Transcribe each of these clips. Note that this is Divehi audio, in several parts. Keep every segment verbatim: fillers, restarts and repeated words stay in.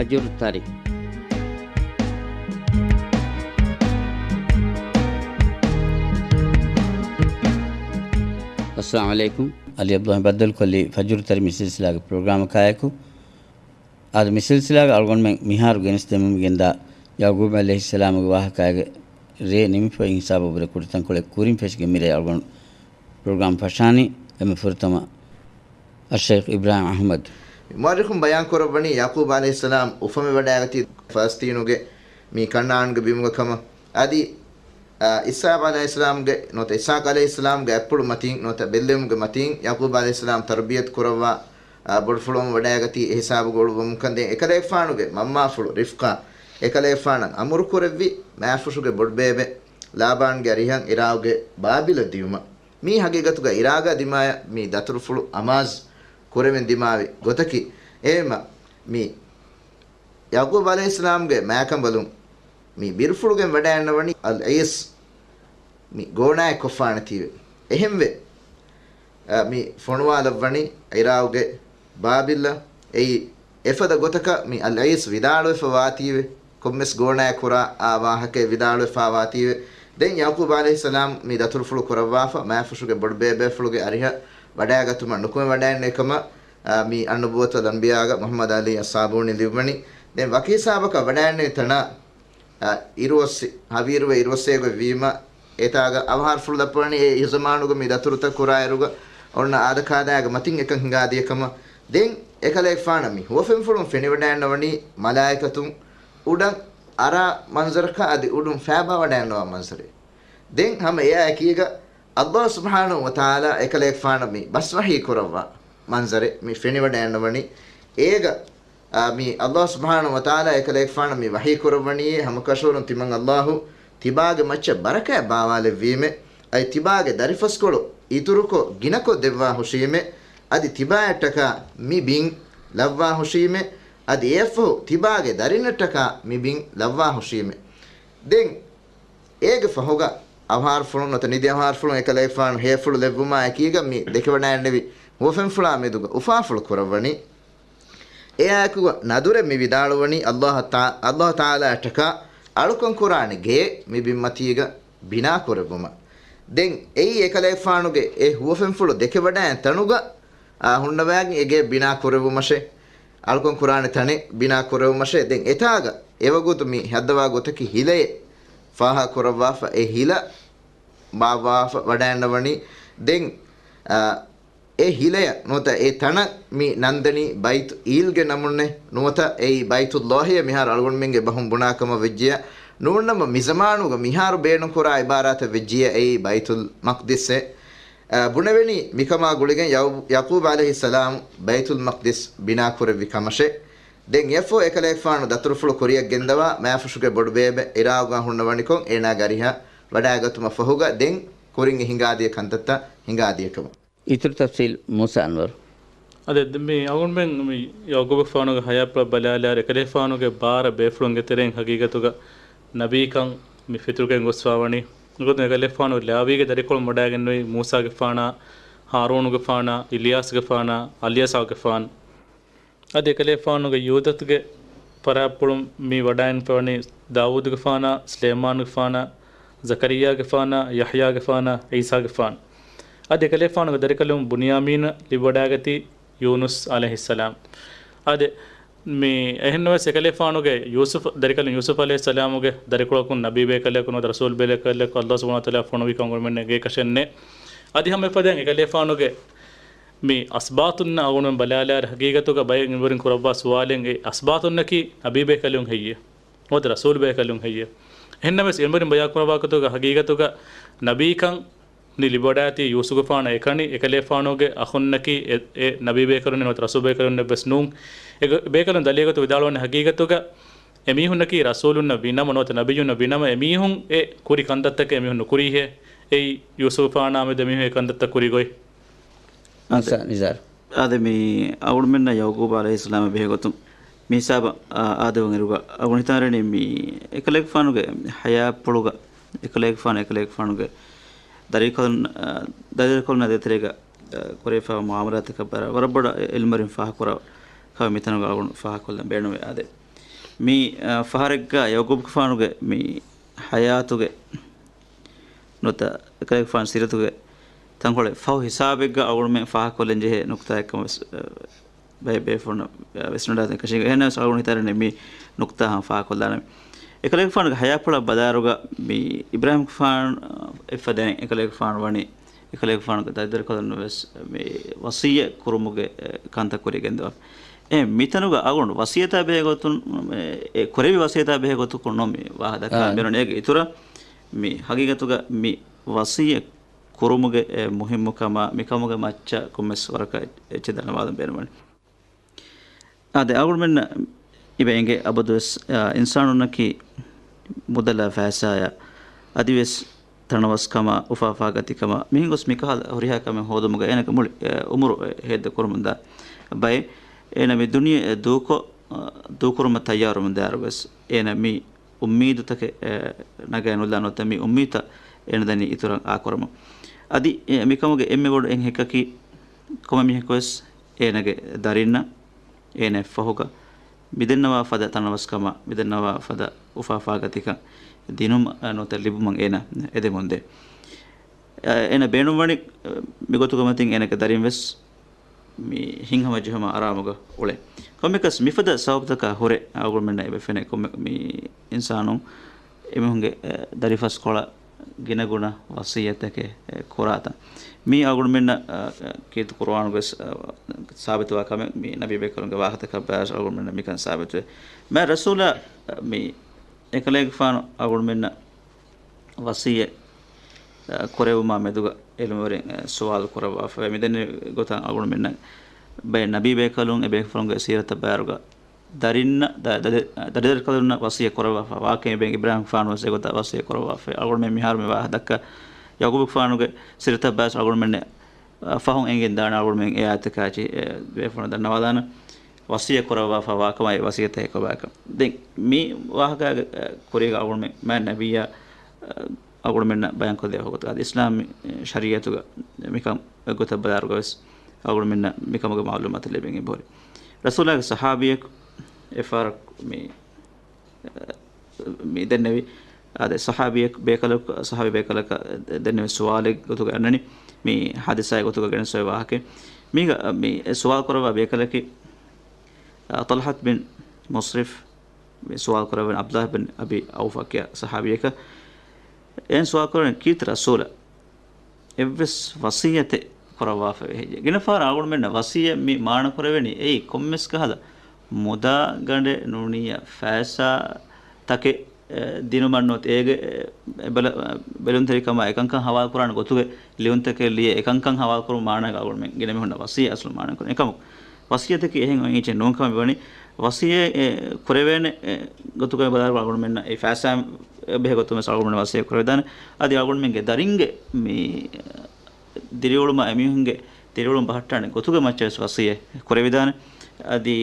ފަޖުރު ތަރި. އައްސަލާމު ޢަލައިކުމް. އަލީ ޢަބްދުﷲ ބައްދަލުކޮށްލީ ފަޖުރު ތަރި މި ސިލްސިލާގެ ޕްރޮގްރާމަކާއެކު. އާދެ، މި ސިލްސިލާގެ އަޅުގަނޑުމެން މިހާރު ގެނެސްދެމުން ގެންދާ ޔަޢުޤޫބް ޢަލައިހިއްސަލާމުގެ ވާހަކައިގެ ރޭ ނިމިފައި ހިސާބަށްވުރެ ކުޑަތަންކޮޅެއް ކުރިން ފެށިގެން މިރޭ އަޅުގަނޑު ޕްރޮގްރާމް ފަށާނީ. އެންމެ ފުރަތަމަ އައްޝައިޚް އިބްރާހިމް އަޙްމަދު. މުއައްރިޚުން ބަޔާން ކުރައްވަނީ ޔަޢުޤޫބް ޢަލައިހިއްސަލާމް އުފަންވެވަޑައިގަތީ ފަލަސްޠީނުގެ މި ކަންޢާންގެ ބިމުގަ ކަމަށް. އަދި، އާ، އިސްޙާޤް ޢަލައިހިއްސަލާމްގެ ނުވަތަ އިސްޙާޤް ޢަލައިހިއްސަލާމްގެ އަތްޕުޅު މަތީން ނުވަތަ ބެއްލެވުމުގެ މަތީން ޔަޢުޤޫބް ޢަލައިހިއްސަލާމް ތަރުބިޔަތު ކުރައްވާ، އާ، ބޮޑުފުޅުވަމުން ވަޑައިގަތީ އެ ހިސާބުގަ އުޅުއްވަމުންކަން. ދެން އެކަލޭގެފާނުގެ މަންމާފުޅު ރިފްޤާ އެކަލޭގެފާނަށް އަމުރު ކުރެއްވި މާފުށުގެ ބޮޑުބޭބެ ލާބާންގެ އަރިހަށް އިރާގުގެ ބާބިލަށް ދިޔުމަށް. މީ ހަގީގަތުގަ އިރާގާ ދިމާޔަށް މި ދަތުރުފުޅު އަމާޒު ކުރެވެން ދިމާވި ގޮތަކީ. އެހެންމަ މި ޔަޢުޤޫބް ޢަލައިހިއްސަލާމްގެ މާކަނބަލުން މި ބިރުފުޅުގެން ވަޑައިގަންނަވަނީ އަލް ޢީސް މި ގޯނާއެއް ކޮށްފާނެތީވެ. އެހެންވެ، އަ، މި ފޮނުވާލައްވަނީ އިރާގުގެ ބާބިލަށް. އެއީ އެފަދަ ގޮތަކަށް މި އަލް ޢީސް ވިދާޅުވެފަ ވާތީވެ. ކޮންމެސް ގޯނާއެއް ކުރާ އާ ވާހަކައެއް ވިދާޅުވެފާ ވާތީވެ. ދެން ޔަޢުޤޫބް ޢަލައިހިއްސަލާމް މި ދަތުރުފުޅު ކުރައްވާފަ މާފުށުގެ ބޮޑުބޭބޭފުޅުގެ އަރިހަށް ވަޑައިގަތުމަށް ނުކުމެވަޑައިގެންނެވި ކަމަށް، އާ، މި އައްނުބުއްވަތު އަލްއަންބިޔާގަ މުޙައްމަދު ޢަލީ އައްސާބޫނީ ލިޔުއްވަނީ. ދެން ވަކި ހިސާބަކަށް ވަޑައިގެންނެވި ތަނާ، އާ، އިރުއޮއްސި، ހަވީރުވެ އިރުއޮއްސޭގޮތް ވީމަ، އެތާގަ އަވަހާރަފުޅު ލައްޕަވަނީ އެ ހިޒަމާނުގަ މި ދަތުރުތައް ކުރާއިރުގަ އޮންނަ އާދަކާދައިގެ މަތިން އެކަން ހިނގާދިޔަ ކަމަށް. ދެން އެކަލޭގެފާނަށް މި ހުވަފެންފުޅުން ފެނިވަޑައިގަންނަވަނީ މަލާއިކަތުން އުޑަށް އަރާ މަންޒަރަކާ އަދި އުޑުން ފައިބާވަޑައިގަންނަވާ މަންޒަރެއް. ދެން ހަމަ އެއާ އެކީގަ ﷲ ސުބްޙާނަހޫ ވަތަޢާލާ އެކަލޭގެފާނަށް މި ބަސްވަޙީ ކުރައްވާ މަންޒަރެއް މި ފެނިވަޑައިގަންނަވަނީ. އޭގަ، އާ، މި ﷲ ސުބްޙާނަހޫ ވަތަޢާލާ އެކަލޭގެފާނަށް މި ވަޙީ ކުރައްވަނީ ހަމަކަށަވަރުން ތިމަން ﷲ ތިބާގެ މައްޗަށް ބަރަކާތް ބާވާލެއްވީމޭ. އަދި ތިބާގެ ދަރިފަސްކޮޅު އިތުރުކޮށް ގިނަކޮށް ދެއްވާ ހުށީމޭ. އަދި ތިބާއަށްޓަކާ މި ބިން ލައްވާ ހުށީމޭ. އަދި އެއަށްފަހު ތިބާގެ ދަރިންނަށްޓަކާ މި ބިން ލައްވާ ހުށީމޭ. ދެން އޭގެ ފަހުގަ އަވަހާރަފުޅުން ނުވަތަ ނިދި އަވަހާރަފުޅުން އެކަލޭގެފާނު ހޭފުޅު ލެއްވުމާ އެކީގަ މި ދެކެވަޑައިގެންނެވި ހުވަފެންފުޅާ މެދުގަ އުފާފުޅު ކުރައްވަނީ. އެއާއެކުގަ ނަދުރެއް މި ވިދާޅުވަނީ ﷲ ތާ-، ﷲ ތަޢާލާއަށްޓަކާ އަޅުކަން ކުރާނެ ގެއެއް މި ބިންމަތީގަ ބިނާ ކުރެއްވުމަށް. ދެން އެއީ އެކަލޭގެފާނުގެ އެ ހުވަފެންފުޅު ދެކެވަޑައިގެން ތަނުގަ، އާ، ހުންނަވައިގެން އެ ގެ ބިނާ ކުރެއްވުމަށޭ. އަޅުކަން ކުރާނެ ތަނެއް ބިނާ ކުރެއްވުމަށޭ. ދެން އެތާގަ އެވަގުތު މި ހައްދަވާ ގޮތަކީ ހިލައެއް ފާހަގަ ކުރައްވާފަ އެ ހިލަ ބާއްވާފަ ވަޑައިގަންނަވަނީ. ދެން، އާ، އެ ހިލަޔަށް ނުވަތަ އެ ތަނަށް މި ނަންދަނީ ބައިތު އީލްގެ ނަމުންނޭ. ނުވަތަ އެއީ ބައިތުﷲއޭ މިހާރު އަޅުގަނޑުމެންގެ ބަހުން ބުނާ ކަމަށް ވެއްޖިޔާ. ނޫންނަމަ މި ޒަމާނުގަ މިހާރު ބޭނުންކުރާ އިބާރާތަށް ވެއްޖިޔާ އެއީ ބައިތުލް މަޤްދިސްއޭ. އަ، ބުނެވެނީ މިކަމާ ގުޅިގެން ޔަޢު-، ޔަޢުޤޫބް ޢަލައިހިއްސަލާމް ބައިތުލް މަޤްދިސް ބިނާކުރެއްވި ކަމަށޭ. ދެން އެއަށްފަހު އެކަލޭގެފާނު ދަތުރުފުޅު ކުރިއަށް ގެންދަވާ މާފުށުގެ ބޮޑުބޭބެ އިރާގުގަ ހުންނަވަނިކޮށް އޭނާގެ އަރިހަށް ވަޑައިގަތުމަށް ފަހުގަ ދެން ކުރިން އެ ހިނގާދިޔަ ކަންތައްތައް ހިނގާދިޔަ ކަމަށް. އިތުރު ތަފްސީލް މޫސާ އަންވަރު. އަދި މި އަޅުގަނޑުމެން މި ޔަޢުޤޫބުގެފާނުގެ ހަޔާތްޕުޅަށް ބަލާލާއިރު، އެކަލޭގެފާނުގެ ބާރަ ބޭފުޅުންގެ ތެރެއިން ހަގީގަތުގަ ނަބީކަން މި ފެތުރިކަން ގޮސްފާވަނީ. އެގޮތުން އެކަލޭގެފާނު ލާވީގެ ދަރިކޮޅުން ވަޑައިގެންނެވީ މޫސާގެފާނާ، ހާރޫނުގެފާނާ، އިލްޔާސްގެފާނާ، އަލްޔަސާގެފާނު. އަދި އެކަލޭގެފާނުގެ ޔޫދަތުގެ ފަރާތްޕުޅުން މި ވަޑައިންފަވަނީ ދާވޫދުގެފާނާ، ސުލައިމާނުގެފާނާ، ޒަކަރިއްޔާގެފާނާ، ޔަޙްޔާގެފާނާ، ޢީސާގެފާނު. އަދި އެކަލޭގެފާނުގެ ދަރިކަލުން ބުންޔާމީނަށް ލިބިވަޑައިގަތީ ޔޫނުސް ޢަލައިހިއްސަލާމް. އަދި މި އެހެންނަމަވެސް އެކަލޭގެފާނުގެ ޔޫސުފް ދަރިކަލުން ޔޫސުފް ޢަލައިހިއްސަލާމުގެ ދަރިކުޅަކުން ނަބީބޭކަލަކު ނުވަތަ ރަސޫލްބޭކަލަކު ﷲ ސުބްޙާނަހޫ ވަތަޢާލާ ފޮނުވިކަން އަޅުގަނޑުމެންނަށް އެނގޭކަށެއް ނެތް. އަދި ހަމަ އެފަދައިން އެކަލޭގެފާނުގެ މި އަސްބާތުންނަށް އަޅުގަނޑުމެން ބަލާލާއިރު ހަގީގަތުގަ ބައެއް އިލްމުވެރިން ކުރައްވާ ސުވާލެއް އެ އަސްބާތުންނަކީ ނަބީބޭކަލުން ހެއްޔޭ؟ ނުވަތަ ރަސޫލްބޭކަލުން ހެއްޔޭ؟ އެހެންނަމަވެސް އިލްމުވެރިން ބަޔާންކުރައްވާ ގޮތުގަ ހަގީގަތުގަ ނަބީކަން ނި ލިބިވަޑައިގަތީ ޔޫސުފްގެފާނަށް އެކަނި އެކަލޭގެފާނުގެ އަޚުންނަކީ އެ، އެ ނަބީބޭކަލުން ނުވަތަ ރަސޫލްބޭކަލުންނެއް ވެސް ނޫން. އެ ބޭކަލުން ދަލީލުގަތު ވިދާޅުވަނީ ހަގީގަތުގަ އެމީހުންނަކީ ރަސޫލުންނަށް ވީނަމަ ނުވަތަ ނަބިއްޔުންނަށް ވީނަމަ އެމީހުން އެ ކުރި ކަންތައްތަކެއް އެމީހުން ނުކުރީހޭ؟ އެއީ ޔޫސުފްގެފާނާ މެދު އެމީހުން އެ ކަންތައްތައް ކުރި ގޮތް. އަންސާ ނިޒާރު. އާދެ މި އަޅުގަނޑުމެންނަށް ޔަޢުޤޫބް ޢަލައިހިއްސަލާމް ބެހޭގޮތުން މި ހިސާބަށް، އާ، އާދެވުން އިރުގަ އަޅުގަނޑު ހިތަށް އަރަނީ މި އެކަލޭގެފާނުގެ ހަޔާތްޕުޅުގަ އެކަލޭގެފާނު، އެކަލޭގެފާނުގެ ދަރިކަލުން، އާ، ދަރިކަލުންނާ ދޭތެރޭގަ، އާ، ކުރެވިފައިވާ މުޢާމަލާތަކަށް ވަރަށް، ވަރަށް ބޮޑަށް އިލްމުވެރިން ފާހަގަކުރާ ކަމެއް މިތަނުގަ އަޅުގަނޑު ފާހަގަކޮށްލަން ބޭނުންވޭ. އާދެ މި، އަ، ފަހަރެއްގަ ޔަޢުޤޫބުގެފާނުގެ މި ޙަޔާތުގެ ނުވަތަ އެކަލޭގެފާނު ސީރަތުގެ ތަންކޮޅެއް ފަހު ހިސާބެއްގަ އަޅުގަނޑުމެން ފާހަގަކޮށްލަން ޖެހޭ ނުކުތާއެއްކަމަށް ވެސް، އަ، ބައެއް ބޭފުޅުންނަށް، އަ، ވިސްނުން ދާނެ ކަށީގެ. އެހެންނަމަވެސް އަޅުގަނޑު ހިތަށް އަރަނީ މި ނުކުތާ ހަމަ ފާހަގަކޮށްލާނަމޭ. އެކަލޭގެފާނުގެ ޙަޔާތްޕުޅަށް ބަލާއިރުގަ މި އިބްރާހީމްގެފާނު، އެއްފަދައިން އެކަލޭގެފާނު ވަނީ އެކަލޭގެފާނުގެ ދަރިދަރިކަލުންނަށް ވެސް މި ވަޞިއްޔަތް ކުރުމުގެ، އެ، ކަންތައް ކުރިއަށް ގެންދަވާފަ. އެ، މިތަނުގަ އަޅުގަނޑު ވަޞިއްޔަތާ ބެހޭ ގޮތުން، އެ، އެ ކުރެއްވި ވަޞިއްޔަތާ ބެހޭ ގޮތަކުން ނޫން މި ވާހަކަ ދައްކާ އާ. މިރުން އޭގެ އިތުރަށް މި ހަގީގަތުގަ މި ވަޞިއްޔަތް ކުރުމުގެ އެ މުހިއްމުކަމާ، މިކަމުގެ މައްޗަށް ކޮންމެސް ވަރަކަށް އެ-، އެއްޗެއް ދަންނަވާލަން ބޭނުންވަނީ. އާދެ، އަޅުގަނޑުމެންނަށް އިބަ އެނގޭ އަބަދުވެސް، އާ، އިންސާނުންނަކީ މުދަލާ ފައިސާޔާ އަދިވެސް ތަނަވަސްކަމާ، އުފާފާގަތިކަމާ، މިހެން ގޮސް މިކަހަލަ ހުރިހާ ކަމެއް ހޯދުމުގަ އޭނަގެ މުޅި، އެ، އުމުރު، އެ، ހޭދަ ކުރަމުންދާ ބައެއް. އޭނަ މި ދުނިޔެ، އެ، ދޫކޮށް، އަ، ދޫކުރުމަށް ތައްޔާރުވަމުންދާއިރު ވެސް އޭނަ މި އުއްމީދުތަކެއް، އެ، ނަގައި ނުލާ ނުވަތަ މި އުއްމީދުތައް އޭނަ ދަނީ އިތުރަށް އާކުރަމުން. އަދި، އެ، މިކަމުގެ އެންމެ ބޮޑު އެއް ހެއްކަކީ ކޮންމެ މީހަކުވެސް އޭނަގެ ދަރިންނަށް އޭނަ ފަހުގަ މިދެންނަވާ ފަދަ ތަނަވަސްކަމާ، މިދެންނަވާ ފަދަ އުފާފާގަތިކަން ދިނުމަށް ނުވަތަ ލިބުމަށް އޭނަ އެދެމުންދޭ. އޭނަ ބޭނުންވަނީ މިގޮތުގެ މަތިން އޭނަގެ ދަރިން ވެސް މި ހިތްހަމަޖެހުމާ އަރާމުގަ އުޅެން. ކޮންމެއަކަސް މިފަދަ ސަބަބުތަކާ ހުރެ އަޅުގަނޑުމެންނަށް އެބަ ފެނޭ ކޮންމެ މި އިންސާނުން އެމީހުންގެ، އެ، ދަރިފަސްކޮޅަށް ގިނަގުނަ ވަޞިއްޔަތެކޭ، އެ، ކުރާތަން. މީ އަޅުގަނޑުމެންނަށް، އަ، އަ، ކީރިތި ޤުރުއާނުގަވެސް، އަ، ސާބިތުވާ ކަމެއް. މި ނަބީ ބޭކަލުންގެ ވާހަކަތަކަށް ބަލާއިރު އަޅުގަނޑުމެންނަށް މިކަން ސާބިތުވޭ. މާތް ރަސޫލާ، އަ، މި އެކަލޭގެފާނު އަޅުގަނޑުމެންނަށް ވަޞިއްޔަތް، އަ، ކުރެއްވުމާ މެދުގަ އިލްމުވެރިން، އަ، ސުވާލު ކުރައްވާފައި. މިދެންނެވި ގޮތަށް އަޅުގަނޑުމެންނަށް ބައެއް ނަބީ ބޭކަލުން އެބޭކަލުންގެ ސީރަތަށް ބައިވަރުގަ ދަރިންނަށް، ދަ-، ދަ-، ދަރިދަރިކަލުންނަށް ވަޞިއްޔަތް ކުރައްވާފަ ވާކަމެއް އިބްރާހީމްގެފާނު ވެސް އެގޮތަށް ވަޞިއްޔަތް ކުރައްވާފައި. އަޅުގަނޑުމެން މިހާރު މި ވާހަކަ ދައްކާ ޔަޢުޤޫބުގެފާނުގެ ސީރަތަށް ބައިވެސް އަޅުގަނޑުމެން، އަ، ފަހުން އެނގިން ދާނެ އަޅުގަނޑުމެން އެ އާޔަތަކާއި އެ ބޭފުޅުން ދަންނަވާލާނަ ވަޞިއްޔަތް ކުރައްވާފަ ވާކަމާއި ވަޞިއްޔަތަށް އެކޮބާކަން. ދެން މި ވާހަކައިގެ، އަ، ކުރީގަ އަޅުގަނޑުމެން މާތް ނަބިއްޔާ، އަ، އަޅުގަނޑުމެންނަށް ބަޔާންކޮށްދެއްވާ ގޮތަކަށް އަދި އިސްލާމީ ޝަރީޢަތުގަ މިކަން އެއްގޮތަށް ބަލާއިރުގަވެސް އަޅުގަނޑުމެންނަށް މިކަމުގެ މަޢުލޫމާތު ލިބެން އެބަހުރި. ރަސޫލާގެ ޞަޙާބީއަކު އެއްފަހަރަކު މި، މި ދެންނެވި، އާދެ، ޞަޙާބީއަކު ބޭކަލަކު، ޞަޙާބީ ބޭކަލަކަށް ދެންނެވި ސުވާލެއް ގޮތުގަ އަންނަނީ، މި ޙާދިސާއެއް ގޮތުގަ ގެނެސްދެވި ވާހަކައެއް. މީގަ މި ސުވާލު ކުރައްވާ ބޭކަލަކީ، އާ، ޠަލްޙަތު ބިން މުޞްރިފް، މި ސުވާލު ކުރެވެން ޢަބްދުﷲ ބިން އަބީ ޢައުފް ކިޔާ ޞަޙާބީއަކަށް. އެހެން ސުވާލު ކުރެވެން ކީރިތި ރަސޫލާ، އެއްވެސް ވަޞިއްޔަތެއް ކުރައްވާފައި ވެހިއްޖެ؟ ގިނަ ފަހަރަށް އަޅުގަނޑުމެންނަށް ވަޞިއްޔަތް މި މާނަ ކުރެވެނީ އެއީ ކޮންމެސް ކަހަލަ މުދާ ގަނޑެއް ނޫނިއްޔާ ފައިސާ ތަކެއް، އެ، ދިނުމަށް ނުވަތަ އޭގެ، އެ، ބެލ-، ބެލުންތެރިކަމާ އެކަންކަން ހަވާލު ކުރާނެ ގޮތުގެ ލިޔުންތަކެއް ލިޔެ އެކަންކަން ހަވާލު ކުރުމުގެ މާނައަކަށް އަޅުގަނޑުމެން ގިނަ މީހުންނަށް ވަޞިއްޔަތް އަސްލު މާނަ ކުރަން. އެކަމަކު ވަޞިއްޔަތަކީ އެހެން އޮތް އެއްޗެއް ނޫން ކަމަށް މިވަނީ. ވަޞިއްޔަތް، އެ، ކުރެވޭނެ، އެ، ގޮތުގައި ބަލާއިރު އަޅުގަނޑުމެންނަށް އެ ފައިސާ ބެހޭ ގޮތުން ވެސް އަޅުގަނޑުމެން ވަޞިއްޔަތް ކުރެވިދާނެ. އަދި އަޅުގަނޑުމެންގެ ދަރިންގެ މި ދިރިއުޅުމާ އެމީހުންގެ ދިރިއުޅުން ބަހައްޓާނެ ގޮތުގެ މައްޗަށް ވެސް ވަޞިއްޔަތް ކުރެވިދާނެ. އަދި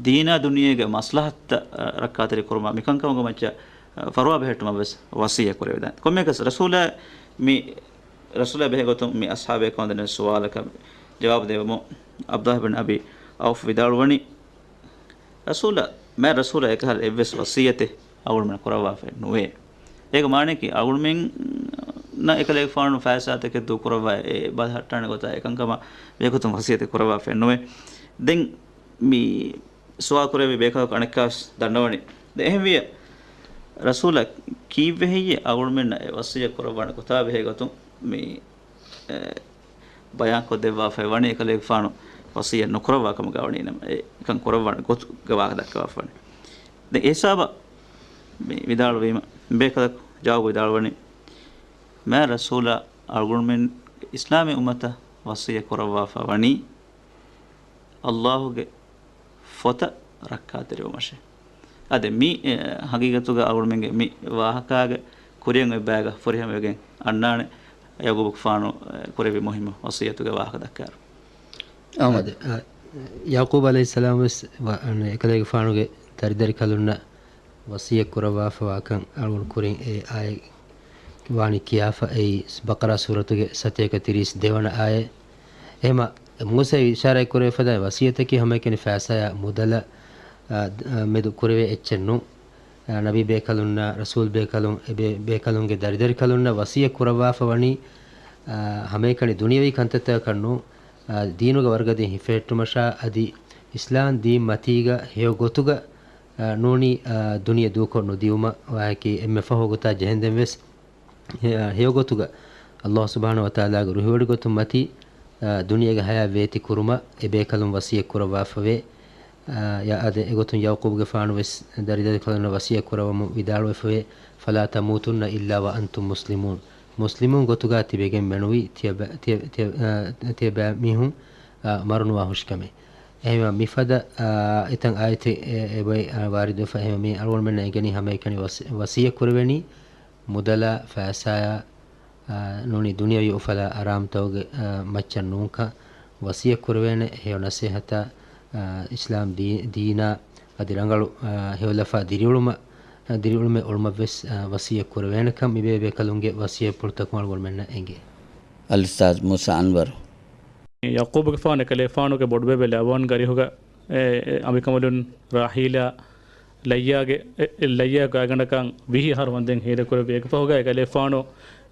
ދީނާ ދުނިޔޭގެ މަސްލަހަތުތައް ރައްކާތެރި ކުރުމާ މިކަންކަމުގެ މައްޗަށް ފަރުވާ ބެހެއްޓުމަށް ވެސް ވަޞިއްޔަތް ކުރެވިދާނެ. ކޮންމެއަކަސް ރަސޫލާ މި، ރަސޫލާ ބެހޭ ގޮތުން މި އަޞްޙާބޭކަލުން ދެންނެވި ސުވާލަކަށް ޖަވާބު ދެއްވަމުން ޢަބްދުﷲ ބިން އަބީ ޢައުފް ވިދާޅުވަނީ، ރަސޫލާ، މާތް ރަސޫލާ، އެކަހަލަ އެއްވެސް ވަޞިއްޔަތެއް އަޅުގަނޑުމެންނަށް ކުރައްވާފައެއް ނުވޭ. އޭގެ މާނައަކީ އަޅުގަނޑުމެންނަށް އެކަލޭގެފާނު ފައިސާތަކެއް ދޫކުރައްވާ އެ ބަހައްޓާނެ ގޮތާ އެކަންކަމާ ބެހޭގޮތުން ވަޞިއްޔަތެއް ކުރައްވާފައެއް ނުވޭ. ދެން މި ސުވާލު ކުރެއްވި ބޭކަލަކު އަނެއްކާވެސް ދަންނަވަނީ. ދެން އެހެންވިއްޔާ، ރަސޫލާ، ކީއްވެ ހެއްޔޭ އަޅުގަނޑުމެންނަށް އެ ވަޞިއްޔަތް ކުރައްވާނެ ގޮތާ ބެހޭގޮތުން މި، އެ، ބަޔާންކޮށްދެއްވާފައި ވަނީ އެކަލޭގެފާނު ވަޞިއްޔަތް ނުކުރައްވާ ކަމުގަ ވަނީ ނަމަ، އެކަން ކުރައްވާނެ ގޮތުގެ ވާހަކަ ދައްކަވާފަ ވަނީ. ދެން އެ ހިސާބަށް މި ވިދާޅުވީމަ، ބޭކަލަކު ޖަވާބު ވިދާޅުވަނީ، މާތް ރަސޫލާ، އަޅުގަނޑުމެން އިސްލާމީ އުއްމަތަށް ވަޞިއްޔަތް ކުރައްވާފަ ވަނީ ﷲ ގެ ފޮތަށް ރައްކާތެރިވުމަށޭ. އާދެ، މި، އެ، ހަގީގަތުގަ އަޅުގަނޑުމެންގެ މި ވާހަކާގެ ކުރިއަށް އޮތް ބައިގަ ފުރިހަމަވެގެން އަންނާނެ، ޔަޢުޤޫބުގެފާނު، އެ، ކުރެއްވި މުހިއްމު ވަޞިއްޔަތުގެ ވާހަކަ ދައްކާއިރު. އާދެ، އާ، ޔަޢުޤޫބު ޢަލައިހިއްސަލާމް ވެސް ވަ-، އަން، އެކަލޭގެފާނުގެ ދަރިދަރިކަލުންނަށް ވަޞިއްޔަތް ކުރައްވާފަވާކަން އަޅުގަނޑު ކުރިން އެ އާޔަތް ވާނީ ކިޔާފަ، އެއީ ބަޤަރާ ސޫރަތުގެ ސަތޭކަ ތިރީސް ދެވަނަ އާޔަތް. އެހެމަ މުސައި އިޝާރާތް ކުރެވިފަދަ ވަޞިއްޔަތަކީ ހަމައެކަނި ފައިސާޔާ މުދަލަށް އާ، ދ-، އާ، މެދު ކުރެވޭ އެއްޗެއް ނޫން. އާ، ނަބީ ބޭކަލުންނާ، ރަސޫލް ބޭކަލުން، އެ ބޭ-، ބޭކަލުންގެ ދަރިދަރިކަލުންނަށް ވަސިއްޔަތް ކުރައްވާފަ ވަނީ، އާ، ހަމައެކަނި ދުނިޔަވީ ކަންތައްތަކަކަށް ނޫން. އާ، ދީނުގެ ވަރުގަދައިން ހިފެހެއްޓުމަށާ އަދި އިސްލާމް ދީން މަތީގަ ހެޔޮ ގޮތުގަ، އާ، ނޫނީ، އާ، ދުނިޔެ ދޫކޮށް ނުދިއުމަށް ވާހަކައި އެންމެ ފަހު ގޮތާ ޖެހެންދެން ވެސް، ހެ-، ހެޔޮގޮތުގަ ﷲ ސުބްޙާނަހޫ ވަތަޢާލާގެ ރުހިވޮޑިގޮތުން މަތީ، އާ، ދުނިޔޭގެ ޙަޔާތް ވޭތި ކުރުމަށް އެބޭކަލުން ވަޞިއްޔަތް ކުރައްވާފަވޭ. އާ، ޔާ އާދެ، އެގޮތުން ޔަޢުޤޫބުގެފާނު ވެސް ދަރިދަރިކަލުންނަށް ވަޞިއްޔަތް ކުރައްވަމުން ވިދާޅުވެފަވޭ، "فلا تموتن إلا وأنتم مسلمون." މުސްލިމުން ގޮތުގަ ތިބެގެން މެނުވީ ތިޔަބަ-، ތިޔަ-، ތިޔަ-، އާ، ތިޔަބައިމީހުން، އާ، މަރުނުވާ ހުށިކަމެއް. އެހެންވީމަ މިފަދަ، އާ، އެތަން އާޔަތެއް އެ-، އެބައި، އާ، ވާރިދުވެފަ. އެހެންވީމަ މި އަޅުގަނޑުމެންނަށް އެނގެނީ ހަމައެކަނި ވަސި-، ވަޞިއްޔަތް ކުރެވެނީ މުދަލާ ފައިސާޔާ، އާ، ނޫނީ ދުނިޔަވީ އުފަލާ އަރާމުތަކުގެ، އާ، މައްޗަށް ނޫންކަން ވަޞިއްޔަތް ކުރެވޭނެ. ހެޔޮ ނަސޭހަތާ، އާ، އިސްލާމް ދީ-، ދީނާ އަދި ރަނގަޅު، އާ، ހެޔޮލަފާ ދިރިއުޅުމަށް، އާ، ދިރިއުޅުމެއް އޮޅުމަށް ވެސް، އާ، ވަޞިއްޔަތް ކުރެވޭނެކަން މި ބޭބޭކަލުންގެ ވަޞިއްޔަތްޕުޅުތަކުން އަޅުގަނޑުމެންނަށް އެނގޭ. އަލްއުސްތާޛް މޫސާ އަންވަރު. ޔަޢުޤޫބުގެފާނު އެކަލޭފާނުގެ ބޮޑުބޭބެ ލަބާންގެ އަރިހުގަ އެ، އެ، އަނބިކަނބަލުން ރާޙީލާ ލައްޔާގެ، އެ، އެ، ލައްޔާ ގާތްގަނޑަކަށް ވިހި އަހަރު ވަންދެން ހޭދަކުރެއްވި. އޭގެ ފަހުގަ އެކަލޭފާނު،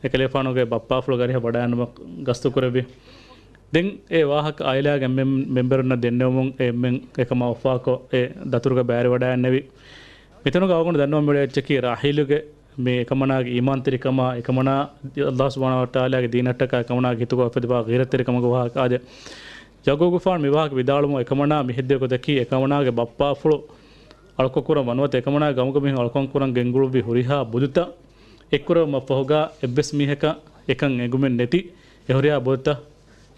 އެކަލޭފާނުގެ ބައްޕާފުޅުގެ އަރިހަށް ވަޑައިގަންނަވަން ގަސްތުކުރެއްވި. ދެން އެ ވާހަކަ އާއިލާގެ އެންމެން މެމްބަރުންނަށް ދެންނެވުމުން އެ އެންމެން އެކަމާ އުފާކޮށް، އެ ދަތުރުގަ ބައިވެރިވަޑައިގެންނެވި. މިތަނުގަ އަޅުގަނޑު ދަންނަވަން މިއުޅޭ އެއްޗަކީ ރާޙީލުގެ މި އެކަމަނާގެ އީމާންތެރިކަމާ، އެކަމަނާ ﷲ ސުބްޙާނަހޫ ވަތަޢާލާގެ ދީނަށްޓަކާ އެކަމަނާގެ ހިތުގަ އުފެދިފާ ޣީރަތްތެރިކަމުގެ ވާހަކަ އާދެ. ޔަޢުޤޫބުގެފާނު މި ވާހަކަ ވިދާޅުވުމުން އެކަމަނާ މި ހެއްދެވި ގޮތަކީ އެކަމަނާގެ ބައްޕާފުޅު އަޅުކޮށް ކުރަން ވަނުވަތަ އެކަމަނާގެ ގައުމުގެ މީހުން އަޅުކަން ކުރަން ގެންގުޅުއްވި ހުރިހާ ބުދުތައް އެއްކުރެވުމަށްފަހުގަ އެއްވެސް މީހަކަށް އެކަން އެނގުމެއް ނެތި އެ ހުރިހާ ބުދުތައް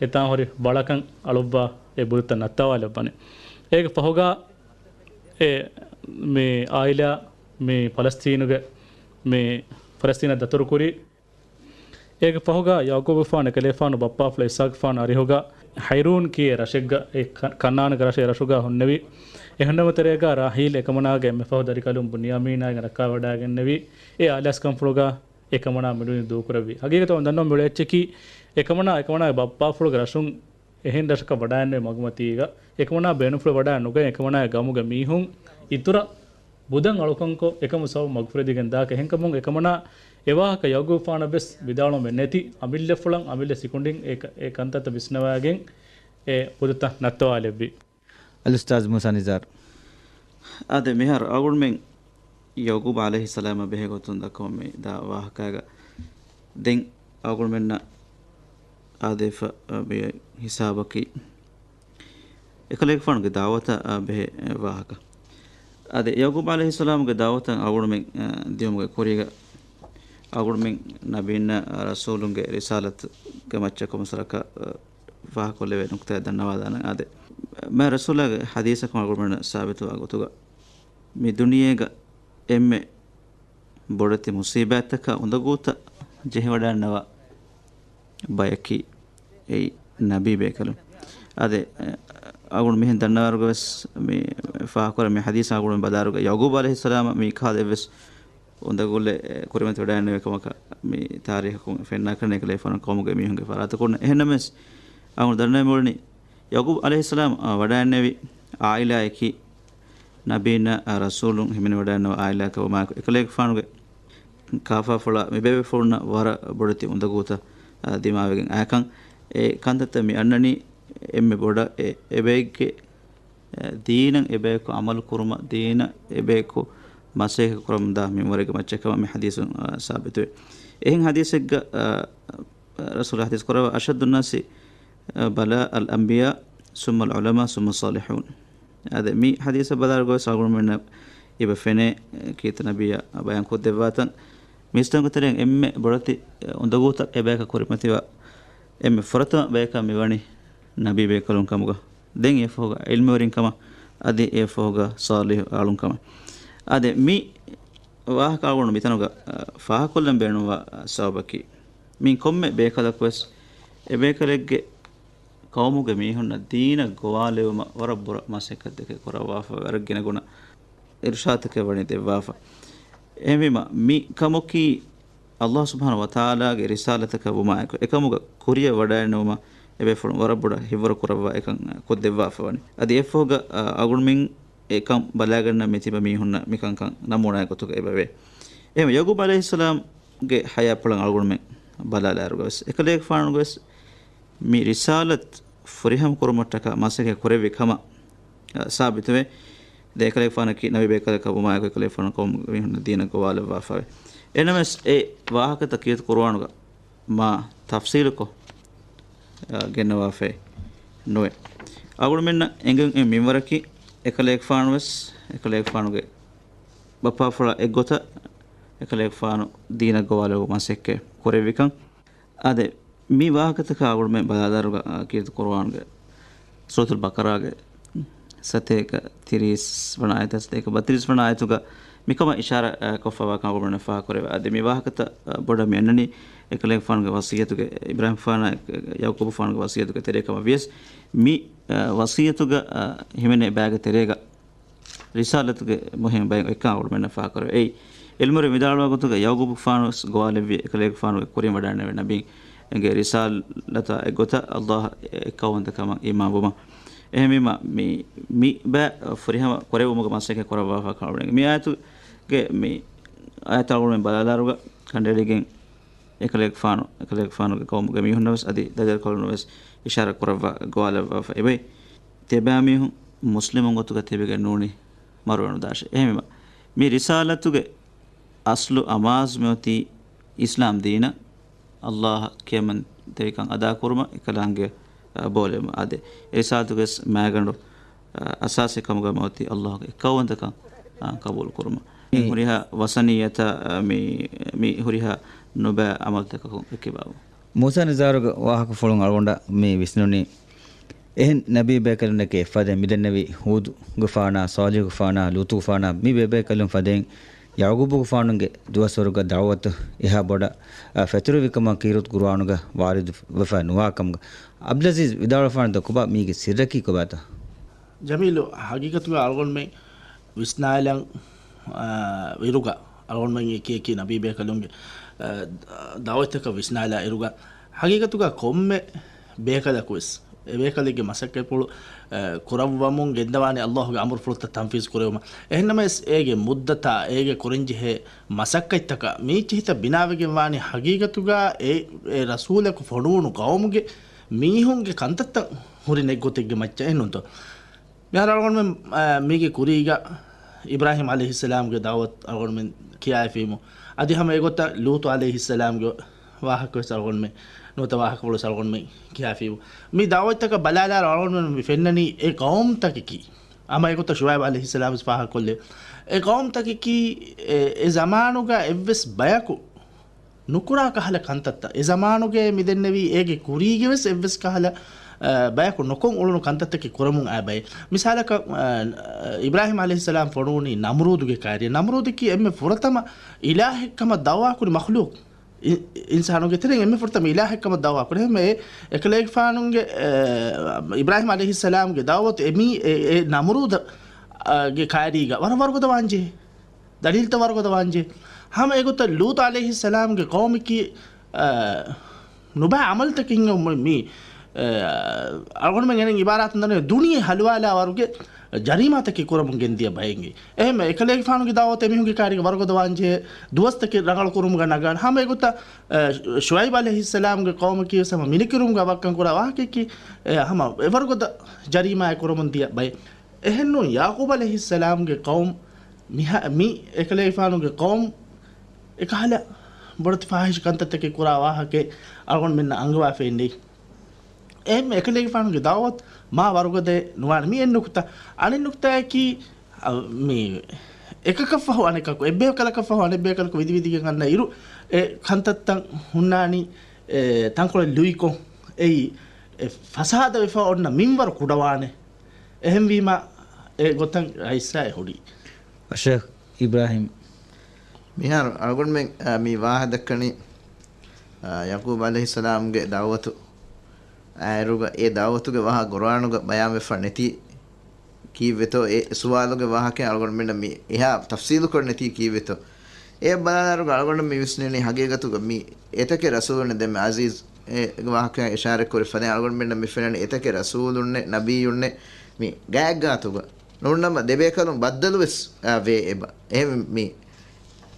އެތާން ހުރި ވަޅަކަށް އަޅުއްވާ އެ ބުދުތައް ނައްތާވާލައްވަނީ. އޭގެ ފަހުގަ އެ މި އާއިލާ މި ފަލަސްތީނުގެ މި ފަލަސްތީނަށް ދަތުރުކުރީ. އޭގެ ފަހުގަ ޔަޢުޤޫބުގެފާނު އެކަލޭފާނު ބައްޕާފުޅު އިސްޙާޤުގެފާނު އަރިހުގަ ޙައިރޫން ކިޔޭ ރަށެއްގަ އެ ކަ-، ކަންޢާނުގެ ރަށެއް ރަށުގަ ހުންނެވި. އެ ހުންނެވުމުގެ ތެރޭގަ ރާޙީލް އެކަމަނާގެ އެންމެ ފަހު ދަރިކަލުން ބުންޔާމީނާ އެނގި ރައްކާވަޑައިގެންނެވި. އެ އާލާސްކަންފުޅުގަ އެކަމަނާ މިނޫނީ ދޫކުރެއްވި. ހަގީގަތަށް އޮން ދަންނަވަން މިއުޅޭ އެއްޗަކީ އެކަމަނާ، އެކަމަނާގެ ބައްޕާފުޅުގެ ރަށުން އެހެން ރަށަކަށް ވަޑައިގެންނެވި މަގުމަތީގަ އެކަމަނާ ބޭނުންފުޅު ވަޑައި ނުގަތް އެކަމަނާގެ ގައުމުގެ މީހުން އިތުރަށް ބުދަށް އަޅުކަންކޮށް އެކަމުގެ ސަބަބުން މަގުފުރެދިގެން ދާކަށް. އެހެންކަމުން އެކަމަނާ އެ ވާހަކަ ޔަޢުޤޫބުގެފާނަށް ވެސް ވިދާޅުވަމެއް ނެތި އަމިއްލަފުޅަށް އަމިއްލަ ސިކުނޑިން އެ ކަ-، އެ ކަންތައްތައް ވިސްނަވައިގެން އެ ބުދުތައް ނައްތަވާލެއްވި. އަލްއުސްތާޛް މޫސާ ނިޒާރު. އާދެ، މިހާރު އަޅުގަނޑުމެން ޔަޢުޤޫބު ޢަލައިހިއްސަލާމާ ބެހޭ ގޮތުން ދައްކަމުން މި ދާ ވާހަކައިގަ ދެން އަޅުގަނޑުމެންނަށް އާދެފަ، އަ، މި ހިސާބަކީ އެކަލޭގެފާނުގެ ދަޢުވަތަށް، އަ، ބެހޭ، އެ، ވާހަކަ. އާދެ، ޔަޢުޤޫބު ޢަލައިހިއްސަލާމުގެ ދަޢުވަތަށް އަޅުގަނޑުމެން، އަ، ދިޔުމުގެ ކުރީގަ އަޅުގަނޑުމެން ނަބީންނާ، އަ، ރަސޫލުންގެ ރިސާލަތުގެ މައްޗަށް ކޮންމެސް ވަރަކަށް، އަ، ފާހަގަކޮށްލެވޭ ނުކުތާއެއް ދަންނަވާލާނަން. އާދެ، މާތް ރަސޫލާގެ ޙަދީޘަކުން އަޅުގަނޑުމެންނަށް ސާބިތުވާ ގޮތުގަ މި ދުނިޔޭގަ އެންމެ ބޮޑެތި މުޞީބާތްތަކާ އުނދަގޫތައް ޖެހިވަޑައިގަންނަވާ ބަޔަކީ އެއީ ނަބީ ބޭކަލުން. އާދެ، އަ، އަޅުގަނޑު މިހެން ދަންނަވާއިރުގަ ވެސް މި ފާހަގަކުރާ މި ޙަދީޘް އަޅުގަނޑު ބަލާއިރުގަ ޔަޢުޤޫބު ޢަލައިހިއްސަލާމަށް މި ކާދަ އެއްވެސް އުނދަގުލެއް، އެ، ކުރިމަތިވެވަޑައިގެންނެވި ކަމަކަށް މި ތާރީޚަކުން ފެންނާކަށް ނެތް އެކަލޭގެފާނު ޤައުމުގެ މީހުންގެ ފަރާތަކުން. އެހެންނަމަވެސް، އަޅުގަނޑު ދަންނަވަން މިއުޅެނީ، ޔަޢުޤޫބު ޢަލައިހިއްސަލާމް، އާ، ވަޑައިގެންނެވި ޢާއިލާއަކީ، ނަބީންނާ، އާ، ރަސޫލުން ހިމެނިވަޑައިގެންނެވި ޢާއިލާއަކަށް ވުމާއެކު، އެކަލޭގެފާނުގެ ކާފާފުޅާ މި ބޭބޭފުޅުންނަށް ވަރަށް ބޮޑެތި އުނދަގޫތައް، އާ، ދިމާވެގެން އައިކަން. އެ ކަންތައްތައް މި އަންނަނީ އެންމެ ބޮޑަށް އެ، އެބައެއްގެ އެ، ދީނަށް އެބަޔަކު ޢަމަލު ކުރުމަށް، ދީނަށް އެބަޔަކު މަސައްކަތް ކުރަމުންދާ މިންވަރެއްގެ މައްޗަށް ކަމަށް މި ޙަދީޘުން، އާ، ސާބިތުވޭ. އެހެން ޙަދީޘެއްގަ، އާ، ރަސޫލާ ޙަދީޘް ކުރައްވާ، "أشد الناس بلاء الأنبياء ثم العلماء ثم الصالحون." އާދެ، މި ޙަދީޘަށް ބަލާއިރުގަ ވެސް އަޅުގަނޑުމެންނަށް އެބަ ފެނޭ، ކީރިތި ނަބިއްޔާ ބަޔާން ކޮށްދެއްވާތަން. މީސްތަކުންގެ ތެރެއިން އެންމެ ބޮޑެތި އުނދަގޫތައް އެބަޔަކަށް ކުރިމަތިވާ އެންމެ ފުރަތަމަ ބަޔަކަށް މިވަނީ ނަބީ ބޭކަލުން ކަމުގަ، ދެން އެއަށްފަހުގަ ޢިލްމުވެރިން ކަމަށް، އަދި އެއަށްފަހުގަ ޞާލިޙު އަޅުން ކަމަށް. އާދެ، މި ވާހަކަ އަޅުގަނޑު މިތަނުގަ، އަ، ފާހަގަކޮށްލަން ބޭނުންވާ، އަ، ސަބަބަކީ، މި ކޮންމެ ބޭކަލަކުވެސް އެބޭކަލެއްގެ ޤައުމުގެ މީހުންނަށް ދީނަށް ގޮވާލެވުމަށް ވަރަށް ބުރަ މަސައްކަތްތަކެއް ކުރައްވާފަ، ވަރަށް ގިނަގުނަ އިރުޝާދުތަކެއް ވަނީ ދެއްވާފަ. އެހެންވީމަ، މި ކަމަކީ ﷲ ސުބްޙާނަހޫ ވަތަޢާލާގެ ރިސާލަތަކަށް ވުމާއެކު، އެކަމުގަ ކުރިއަށް ވަޑައިނުވުމަށް އެބޭފުޅުން ވަރަށް ބޮޑަށް ހިތްވަރު ކުރައްވާ އެކަން ކޮށްދެއްވާފަ ވަނީ. އަދި އެއަށްފަހުގަ، އަ، އަޅުގަނޑުމެން އެކަން ބަލާގަންނަ މި ތިބަ މީހުންނަށް މިކަންކަން ނަމޫނާ ގޮތުގަ އެބަވޭ. އެހެން ޔަޢުޤޫބް ޢަލައިހިއްސަލާމްގެ ޙަޔާތްޕުޅަށް އަޅުގަނޑުމެން ބަލާލާއިރުގަވެސް، އެކަލޭގެފާނުގެވެސް މި ރިސާލަތް ފުރިހަމަ ކުރުމަށްޓަކާ މަސައްކަތް ކުރެއްވި ކަމަށް، އަ، ސާބިތުވޭ. ދެން އެކަލޭގެފާނަކީ ނަބީ ބޭކަލަކަށް ވުމާއެކު އެކަލޭގެފާނު ޤައުމުގެ މީހުންނަށް ދީނަށް ގޮވާލައްވާފައިވޭ. އެހެންނަމަވެސް އެ ވާހަކަތައް ކީރިތި ޤުރުއާނުގަ މާ ތަފްޞީލުކޮށް، އަ، ގެންނަވާފައެއް ނުވޭ. އަޅުގަނޑުމެންނަށް އެނގެން އެ މިންވަރަކީ އެކަލޭގެފާނުވެސް އެކަލޭގެފާނުގެ ބައްޕާފުޅާ އެއްގޮތަށް އެކަލޭގެފާނު ދީނަށް ގޮވާލެއްވުމަށް މަސައްކަތް ކުރެއްވިކަން. އާދެ، މި ވާހަކަތަކާ އަޅުގަނޑުމެން ބަލާލާއިރުގަ، އާ، ކީރިތި ޤުރުއާނުގެ ސޫރަތުލް ބަޤަރާގެ ސަތޭކަ ތިރީސް ވަނަ އާޔަތާ، ސަތޭކަ ބަތިރީސް ވަނަ އާޔަތުގަ މިކަމަށް އިޝާރާ، އާ، ކޮށްފައިވާކަން އަޅުގަނޑުމެންނަށް ފާހަގަކުރެވޭ. އާދެ، މި ވާހަކަތައް، އާ، ބޮޑަށް މި އަންނަނީ އެކަލޭގެފާނުގެ ވަޞިއްޔަތުގެ، އިބްރާހީމްފާނާ ޔަޢުޤޫބުފާނުގެ ވަޞިއްޔަތުގެ ތެރޭ ކަމަށް ވިޔަސް، މި، އާ، ވަޞިއްޔަތުގަ، އާ، ހިމެނޭ ބައިގެ ތެރޭގަ ރިސާލަތުގެ މުހިންމު ބައެއް އެއްކަން އަޅުގަނޑުމެންނަށް ފާހަގަކުރެވޭ. އެއީ، ޢިލްމުވެރިން ވިދާޅުވާ ގޮތުގަ ޔަޢުޤޫބުފާނު ވެސް ގޮވާލެއްވި އެކަލޭގެފާނުގެ ކުރިން ވަޑައިނެވޭ ނަބީން އެނގޭ ރިސާލަތާ އެއްގޮތަށް ﷲ އެއްކައުވަންތަ ކަމަށް އީމާންވުމަށް. އެހެންވީމަ، މި، މި ބައި ފުރިހަމަ ކުރެވުމުގެ މަސައްކަތް ކުރައްވާފަ ކަމަށް ވަނީ. މި އާޔަތުގެ މި އާޔަތު އަޅުގަނޑުމެން ބަލާލާއިރުގަ ކަނޑައެޅިގެން އެކަލޭގެފާނު، އެކަލޭގެފާނުގެ ޤައުމުގެ މީހުންނަށް ވެސް އަދި ދަރިދަރިކޮޅުންނަށް ވެސް އިޝާރާތް ކުރައްވާ ގޮވާލައްވާފަ އެބައި. ތިޔަބައިމީހުން މުސްލިމުން ގޮތުގަ ތިބެގެން ނޫނީ މަރުވެ ނުދާށޭ. އެހެންވީމަ، މި ރިސާލަތުގެ އަސްލު އަމާޒު މިއޮތީ އިސްލާމް ދީނަށް، ﷲ އަށް ކިޔަމަންތެރިކަން އަދާކުރުމަށް، އެކަލާނގެ، އަ، ބޯލެވުމަށް. އާދެ، އެ ރިސާލަތުގެ ވެސް މައިގަނޑު، އަ، އަސާސީ ކަމުގަ މިއޮތީ ﷲ ގެ އެއްކައުވަންތަކަން، އަ، ޤަބޫލު ކުރުމަށް. މި މި ހުރިހާ ވަސަނިއްޔަތާ، އަ، މި، މި ހުރިހާ ނުބައި ޢަމަލުތަކަކުން އެކިބާވުން. މޫސާ ނިޒާރުގެ ވާހަކަފުޅުން އަޅުގަނޑަށް މި ވިސްނުނީ، އެހެން ނަބީ ބޭކަލުންނެކޭ އެއްފަދައިން މިދެންނެވި ހޫދުގެފާނާ، ޞާލިޙުގެފާނާ، ލޫޠުގެފާނާ، މި ބޭބޭކަލުން ފަދައިން ޔަޢުޤޫބުގެފާނުގެ ދުވަސްވަރުގަ ދަޢުވަތު އެހާ ބޮޑަށް، އަ، ފެތުރިވިކަމަށް ކީރިތި ޤުރުއާނުގަ ވާރިދުވެފަ ނުވާކަމުގަ. ޢަބްދުލްޢަޒީޒް ވިދާޅުވެފާނެތަ ކޮބާ މީގެ ސިއްރަކީ ކޮބާތަ؟ ޖަމީލު، ހަގީގަތުގަ އަޅުގަނޑުމެން ވިސްނާލަން، އާ، އިރުގަ އަޅުގަނޑުމެން އެކި އެކި ނަބީ ބޭކަލުންގެ، އާ، ދަޢުވަތަކަށް ވިސްނާލާ އިރުގަ ހަގީގަތުގަ ކޮންމެ ބޭކަލަކު ވެސް އެ ބޭކަލެއްގެ މަސައްކަތްޕުޅު، އާ، ކުރައްވަމުން ގެންދަވާނެ ﷲ ގެ އަމުރުފުޅުތައް ތަންފީޒު ކުރެވުމަށް. އެހެންނަމަވެސް އޭގެ މުއްދަތާ އޭގެ ކުރަންޖެހޭ މަސައްކަތްތަކާ މީ އެއްޗެހިތައް ބިނާވެގެން ވާނީ ހަގީގަތުގަ އެ، އެ ރަސޫލަކު ފޮނުވުނު ޤައުމުގެ މީހުންގެ ކަންތައްތައް ހުރި ނެތް ގޮތެއްގެ މައްޗަށް އެއްނުތޯ؟ މިހާރު އަޅުގަނޑުމެން، އާ، މީގެ ކުރީގަ އިބްރާހީމް ޢަލައިހިއްސަލާމްގެ ދަޢުވަތު އަޅުގަނޑުމެން ކިޔާފީމު. އަދި ހަމަ އެގޮތަށް ލޫޠު ޢަލައިހިއްސަލާމްގެ ވާހަކަ ވެސް އަޅުގަނޑުމެން، ނުވަތަ ވާހަކަފުޅު ވެސް އަޅުގަނޑުމެން ކިޔާފީމު. މި ދަޢުވަތަކަށް ބަލާލާއިރު އަޅުގަނޑުމެން މި ފެންނަނީ އެ ޤައުމުތަކަކީ. ހަމަ އެގޮތަށް ޝުޢައިބް ޢަލައިހިއްސަލާމް ވެސް ފާހަގަކޮށްލި. އެ ޤައުމުތަކަކީ އެ، އެ ޒަމާނުގަ އެއްވެސް ބަޔަކު ނުކުރާ ކަހަލަ ކަންތައްތައް. އެ ޒަމާނުގެ މިދެންނެވީ އޭގެ ކުރީގެ ވެސް އެއްވެސް ކަހަލަ، އަ، ބަޔަކު ނުކޮށް އުޅުނު ކަންތައްތަކެއް ކުރަމުން އައި ބައެއް. މިސާލަކަށް، އަ، އިބްރާހީމް ޢަލައިހިއްސަލާމް ފޮނުވުނީ ނަމްރޫދުގެ ކައިރިއަށް. ނަމްރޫދަކީ އެންމެ ފުރަތަމަ އިލާހެއްކަމަށް ދަޢުވާކުރި މަޚްލޫޤް. އި-، އިންސާނުންގެ ތެރެއިން އެންމެ ފުރަތަމަ އިލާހެއްކަމަށް ދަޢުވާކުރި. އެހެންވެ، އެކަލޭގެފާނުގެ، އެ، އިބްރާހީމް ޢަލައިހިއްސަލާމްގެ ދަޢުވަތު އެމީ، އެ، އެ ނަމްރޫދަ، އަ، ގެ ކައިރީގަ ވަރަށް ވަރުގަދަ ވާންޖެހޭ. ދަލީލްތައް ވަރުގަދަ ވާންޖެހޭ. ހަމަ އެގޮތަށް ލޫޠު ޢަލައިހިއްސަލާމްގެ ޤައުމަކީ، އަ، ނުބައި ޢަމަލުތަކެއް މި، މި، އަ، އަޅުގަނޑުމެން އެނެން އިބާރާތުން ދަންނަވަނީ ދުނިޔެ ހަލުވާލާ ވަރުގެ ޖަރީމާތަކެއް ކުރަމުން ގެންދިޔަ ބައެއް. އެހެންވެ، އެކަލޭގެފާނުގެ ދަޢުވަތު އެމީހުންގެ ކައިރީގަ ވަރުގަދަ ވާންޖެހޭ، ދުވަސްތަކެއް ރަނގަޅު ކުރުމުގަ ނަގާނެ. ހަމަ އެގޮތަށް، އަ، ޝުޢައިބް ޢަލައިހިއްސަލާމްގެ ޤައުމަކީ ވެސް ހަމަ މިނިކިރުމުގަ ވައްކަން ކުރާ ވާހަކައަކީ، އެ، ހަމަ އެވަރުގަދަ ޖަރީމާއެއް ކުރަމުން ދިޔަ ބައެއް. އެހެންނޫން، ޔަޢުޤޫބް ޢަލައިހިއްސަލާމްގެ ޤައުމު މިހާ-، މި އެކަލޭގެފާނުގެ ޤައުމު އެކަހަލަ ބޮޑެތި ފާޙިޝް ކަންތައްތަކެއް ކުރާ ވާހަކައެއް އަޅުގަނޑުމެންނަށް އަންގަވާފައެއް ނެތް. އެހެން އެކަލޭގެފާނުގެ ދަޢުވަތު މާ ވަރުގަދައެއް ނުވާނެ. މި އެއް ނުކުތާ. އަނެއް ނުކުތާއަކީ، އަ، މި އެކަކަށްފަހު އަނެކަކު، އެއްބޭކަލަކަށްފަހު އަނެއްބޭކަލަކު ވިދިވިދިގެން އަންނަ އިރު، އެ ކަންތައްތައް ހުންނާނީ، އެ، ތަންކޮޅެއް ލުއިކޮށް، އެއީ، އެ، ފަސާދަވެފަ އޮންނަ މިންވަރު ކުޑަވާނެ. އެހެންވީމަ، އެ ގޮތަށް އައިސްއާ އެ ހުރީ. ޝޭޚް އިބްރާހީމް. މިހާރު އަޅުގަނޑުމެން، އާ، މި ވާހަ ދައްކަނީ، އާ، ޔަޢުޤޫބް ޢަލައިހިއްސަލާމްގެ ދަޢުވަތު އާއިރުގަ، އެ ދަޢުވަތުގެ ވާހަ ޤުރުއާނުގަ ބަޔާންވެފަ ނެތީ ކީއްވެތޯ؟ އެ ސުވާލުގެ ވާހަކައެއް އަޅުގަނޑުމެންނަށް މި އެހާ ތަފްޞީލުކޮށް ނެތީ ކީއްވެތޯ؟ އެ ބަލާލާއިރުގަ އަޅުގަނޑު މި ވިސްނެނީ ހަގީގަތުގަ މި އެތަކެއް ރަސޫލުންނެއް ދެންމެ ޢަޒީޒް އެ ވާހަކައަށް އިޝާރަތްކުރި ފަދައިން އަޅުގަނޑުމެންނަށް މި ފެންނަނީ އެތަކެއް ރަސޫލުންނެއް، ނަބިއްޔުންނެއް މި ގާތްގާތުގަ ނޫންނަމަ ދެބޭކަލުން ބައްދަލުވެސް، އާ، ވޭ އެބަ. އެހެން މި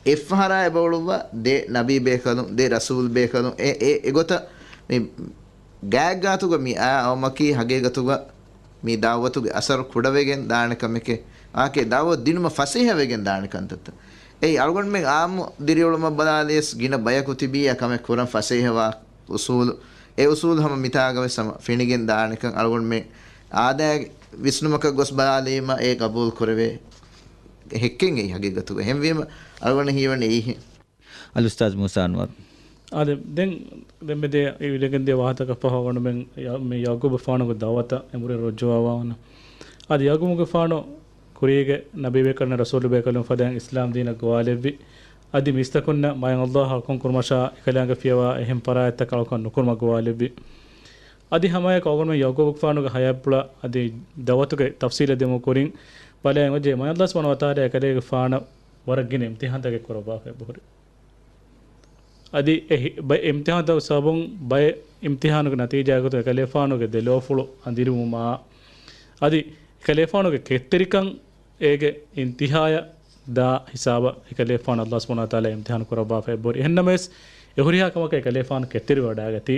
އެއްފަހަރާ އެބައުޅުއްވާ ދެ ނަބީ ބޭކަލުން، ދެ ރަސޫލް ބޭކަލުން، އެ، އެ، އެގޮތަށް މި ގާތްގާތުގަ މި އާ އައުމަކީ ހަގީގަތުގަ މި ދައުވަތުގެ އަސަރު ކުޑަވެގެން ދާނެ ކަމެކޭ. އާކޭ ދައުވަތު ދިނުމަށް ފަސޭހަވެގެން ދާނެ ކަންތައްތައް. އެއީ އަޅުގަނޑުމެން އާއްމު ދިރިއުޅުމަށް ބަލާލިޔަސް ގިނަ ބަޔަކު ތިބީ އެ ކަމެއް ކުރަން ފަސޭހަވާ އުސޫލު، އެ އުސޫލު ހަމަ މިތާގަވެސް ހަމަ ފެނިގެން ދާނެކަން އަޅުގަނޑުމެން އާދައިގެ ވިސްނުމަކަށް ގޮސް ބަލާލީމަ އެ ގަބޫލު ކުރެވޭ ހެއްކެއް އެއީ ހަގީގަތުގަ. އެހެންވީމަ އަޅުގަނޑަށް ހީވަނީ އެއީހެން. އަލްއުސްތާޒް މޫސާ އަންވަރު. އާދެ، ދެން، ދެން މެދޭ އިވިލެގެން ދިޔަ ވާހަކަތަކަށް ފަހު އަޅުގަނޑުމެން މި ޔަޢުޤޫބުގެފާނުގެ ދަޢުވަތަށް އެނބުރި ރުޖޫޢަވާނަން. އަދި ޔަޢުޤޫބުގެފާނު ކުރީގެ ނަބީބޭކަލުން ރަސޫލުބޭކަލުން ފަދައިން އިސްލާމް ދީނަށް ގޮވާލެއްވި. އަދި މީސްތަކުންނަށް މާތް ﷲ އަށް އަޅުކަން ކުރުމަށާ އެކަލާނގެ ފިޔަވާ އެހެން ފަރާތްތަކަށް އަޅުކަން ނުކުރުމަށް ގޮވާލެއްވި. އަދި ހަމައެކަ އަޅުގަނޑުމެން ޔަޢުޤޫބުގެފާނުގެ ހަޔާތްޕުޅަށް އަދި ދަޢުވަތުގެ ތަފްސީލެއް ދެމުން ކުރިން ބަލައި އެނގިއްޖެ މާތް ﷲ ސުބްޙާނަހޫ ވަތަޢާލާ އެކަލޭގެފާނަށް ވަރަށް ގިނަ އިމްތިޙާންތަކެއް ކުރައްވާފަ އެބަހުރި. އަދި އެ ހި-، ބައެއް އިމްތިޙާންތަކުގެ ސަބަބުން ބައެއް އިމްތިޙާނުގެ ނަތީޖާގެ ގޮތުން އެކަލޭފާނުގެ ދެލޯފުޅު އަނދިރިވުމާ، އަދި އެކަލޭފާނުގެ ކެތްތެރިކަން އޭގެ އިންތިހާޔަށް ދާ ހިސާބަށް އެކަލޭފާނު ﷲ ސުބްޙާނަހޫ ވަތަޢާލާ އިމްތިޙާނު ކުރައްވާފަ އެބަހުރި. އެހެންނަމަވެސް، އެ ހުރިހާ ކަމަކަށް އެކަލޭފާނު ކެތްތެރިވަޑައިގަތީ،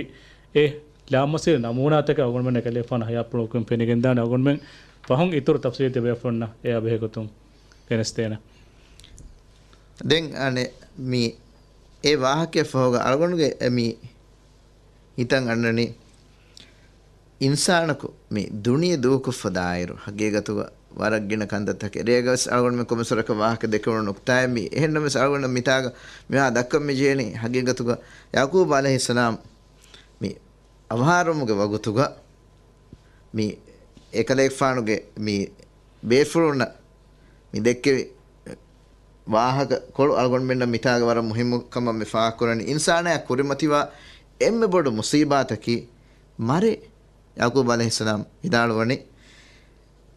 އެ ލާމަސީރު ނަމޫނާތަކެއް އަޅުގަނޑުމެން އެކަލޭފާނު ހަޔާތްޕުޅުގަ ފެނިގެންދާނެ. އަޅުގަނޑުމެން ފަހުން އިތުރު ތަފްސީލް ދެބޭފުޅުންނަށް އެއާ ބެހޭގޮތުން ގެނެސްދޭނެ. ދެން އަނެއް މި އެ ވާހަކައަށް ފަހުގަ އަޅުގަނޑުގެ މި ހިތަށް އަންނަނީ، އިންސާނަކު މި ދުނިޔެ ދޫކޮށްފަ ދާއިރު، ހަގީގަތުގަ ވަރަށް ގިނަ ކަންތައްތަކެއް. ރޭގަވެސް އަޅުގަނޑުމެން ކޮންމެސް ވަރަކަށް ވާހަކަ ދެކެވުނު ނުކްތާއެއް މީ. އެހެންނަމަވެސް އަޅުގަނޑަށް މިތާގަ މިވާ ދައްކަން މި ޖެހެނީ، ހަގީގަތުގަ ޔަޢުޤޫބް ޢަލައިހިއްސަލާމް މި އަވަހާރަވުމުގެ ވަގުތުގަ މި އެކަލޭގެފާނުގެ މި ބޭފުޅުންނަށް މި ދެއްކެވި ވާހަކަ ކޮޅު އަޅުގަނޑުމެންނަށް މިތާގަ ވަރަށް މުހިއްމު ކަމަށް މި ފާހަގަކުރަނީ. އިންސާނާ ކުރިމަތިވާ އެންމެ ބޮޑު މުސީބާތަކީ މަރޭ. ޔަޢުޤޫބް ޢަލައިހިއްސަލާމް ވިދާޅުވަނީ،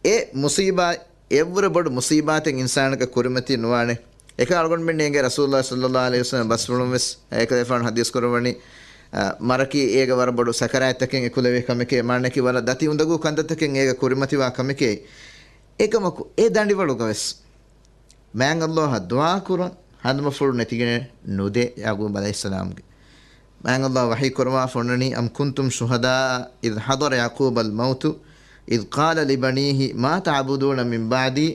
އެ މުސީބާ އެއްވުރެ ބޮޑު މުސީބާތެއް އިންސާނަކަށް ކުރިމަތި ނުވާނެ. އެކަން އަޅުގަނޑުމެން އެނގޭ ރަސޫލުﷲ ޞައްލައްލާހު ޢަލައިހި ވަސައްލަމް ބަސްފުޅުން ވެސް އެކަލޭފާނު ޙަދީޘް ކުރައްވަނީ، އަ، މަރަކީ އޭގަ ވަރަށް ބޮޑު ސަކަރާތްތަކެއް އެކުލެވޭ ކަމެކޭ، މާނައަކީ ވަރަށް ދަތި އުނދަގޫ ކަންތައްތަކެއް އޭގަ ކުރިމަތިވާ ކަމެކޭ. އެކަމަކު އެ ދަނޑިވަޅުގަ ވެސް މާތް ﷲ އަށް ދުޢާ ކުރަން ހަނދުމަފުޅު ނެތިގެނެއް ނުދޭ ޔަޢުޤޫބް ޢަލައިހިއްސަލާމްގެ. މާތް ﷲ ވަޙީ ކުރައްވާފަ އޮންނަނީ، أم كنتم شهداء إذ حضر يعقوب الموت إذ قال لبنيه ما تعبدون من بعدي